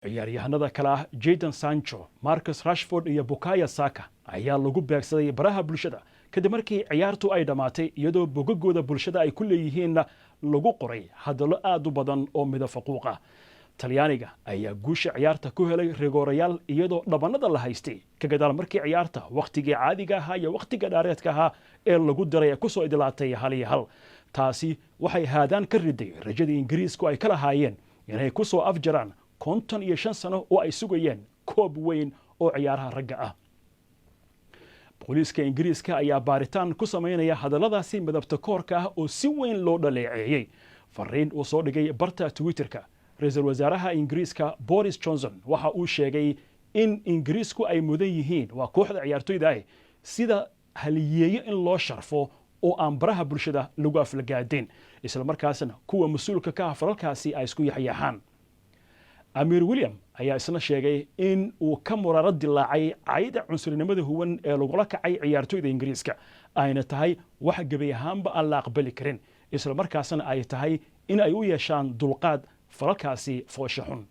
Ciyaaryahanada kale ah Jadon Sancho, Marcus Rashford iyo Bukayo Saka ayaa lagu beegsaday baraha bulshada kadib markii ciyaartu ay dhammaatay, iyadoo bogagooda bulshada ay ku leeyihiinna lagu qoray hadallo aad u badan oo midab faquuq ah. Talyaaniga ayaa guusha ciyaarta ku helay rigoorayaal, iyadoo dhabanada la haystay ka gadaal markii ciyaarta wakhtigii caadiga ahaa iyo wakhtiga dhaareedka ahaa ee lagu diray ee kusoo idlaatay 1-1. Taasi waxay haadaan ka riday rajadii Ingiriisku ay ka lahaayeen inay ku soo afjaraan 55 sano oo ay sugayeen koob weyn oo ciyaaraha ragga ah. Booliiska Ingiriiska ayaa baaritaan ku samaynaya hadalladaasi midabta koorka ah oo si weyn loo dhaleeceeyey. Fariin uu soo dhigay barta Twitterka, ra-iisul wasaaraha Ingiriiska Boris Johnson waxa uu sheegay in Ingiriisku ay mudan yihiin, waa kooxda ciyaartoyda ah, sida haliyeeyo in loo sharfo oo aan baraha bulshada lagu aflagaadeen, islamarkaasna kuwa mas-uulka ka ah falalkaasi ay isku yaxyaxaan. Amiir William ayaa isna sheegay in uu ka muraaro dilaacay cayda cunsurinimada huwan ee lagula kacay ciyaartoyda Ingiriiska, ayna tahay wax gebi ahaanba aan la aqbali karin, islamarkaasna ay tahay in ay u yeeshaan dulqaad falalkaasi foosha xun.